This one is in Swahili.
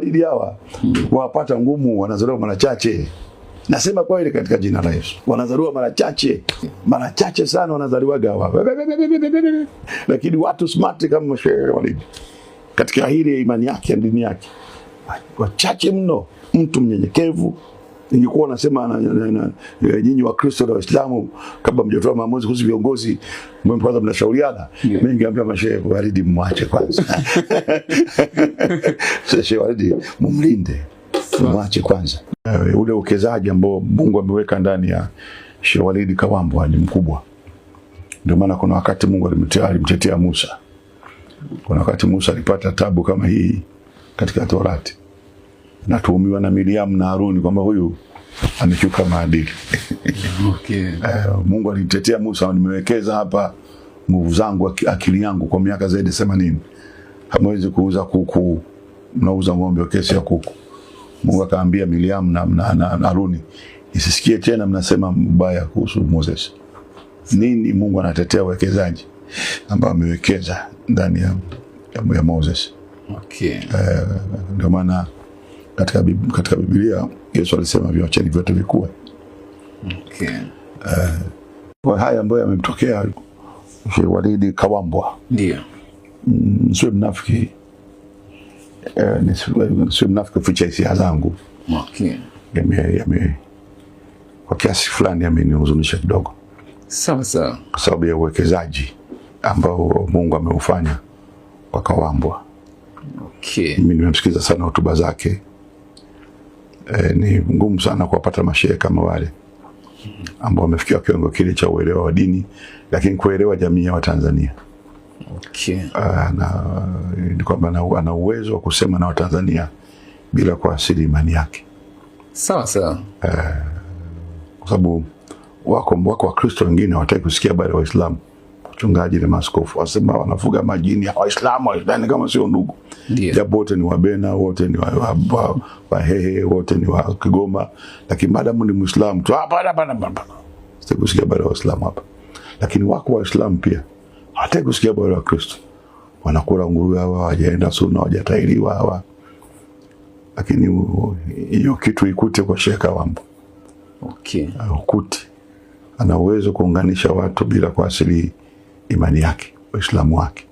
Walidi hawa wapata ngumu, wanazaliwa mara chache. Nasema kweli katika jina la Yesu, wanazaliwa mara chache, mara chache sana wanazaliwaga hawa, lakini watu smart kama Sheikh Walidi katika hili ya imani yake ya dini yake, wachache mno. Mtu mnyenyekevu. Ningekuwa nasema nyinyi Wakristo na Waislamu, kabla mjatoa maamuzi kuhusu viongozi, mwe kwanza mnashauriana. Mimi ningeambia mashehe Walidi mwache kwanza. Sheikh Walidi mumlinde, mwache kwanza. Ule uwekezaji ambao Mungu ameweka ndani ya Sheikh Walidi Kawambwa ni mkubwa. Ndio maana kuna wakati Mungu alimtetea Musa. Kuna wakati Musa alipata tabu kama hii katika Torati, natuhumiwa na Miriam na Haruni kwamba huyu amekiuka maadili. Mungu alimtetea Musa, nimewekeza hapa nguvu zangu, akili yangu kwa miaka zaidi ya 80. Hamwezi kuuza kuku, mnauza ng'ombe, kesi ya kuku. Mungu akaambia Miriam na Haruni, isisikie tena mnasema mbaya kuhusu Moses. Nini Mungu anatetea uwekezaji ambao amewekeza ndani ya Moses. Ndio maana katika Biblia Yesu alisema viacheni vyote vikue. Kwa haya ambayo yamemtokea Sheikh Walidi Kawambwa, nisiwe mnafiki, nisiwe mnafiki kuficha hisia zangu. Kwa kiasi fulani yamenihuzunisha kidogo. Sawa sawa. Kwa sababu ya uwekezaji ambao Mungu ameufanya kwa Kawambwa. Mimi nimemsikiza sana hotuba zake. Ni ngumu sana kuwapata mashehe kama wale ambao wamefikia kiwango kile cha uelewa wa dini, lakini kuelewa jamii ya Watanzania. Na ni kwamba ana uwezo wa kusema na Watanzania bila kuasili imani yake. Sawa sawa. Kwa sababu wako Wakristo wengine hawataki kusikia habari ya Waislamu, wachungaji na maaskofu wasema wanafuga majini ya Waislamu, Waislamu kama sio ndugu. Japo wote ni Wabena, wote ni Wahehe, wote ni wa Kigoma, lakini maadamu ni Muislamu tu, hapana, hapana, hapana. Sitaki kusikia habari ya Waislamu hapa. Lakini wako Waislamu pia hawataki kusikia habari ya Wakristo, wanakula nguruwe hawa, hawajaenda suna, hawajatahiriwa hawa. Lakini hiyo kitu ikute kwa Sheikh Kawambwa. Ukuti ana uwezo kuunganisha watu bila kuasili imani yake, Uislamu wake.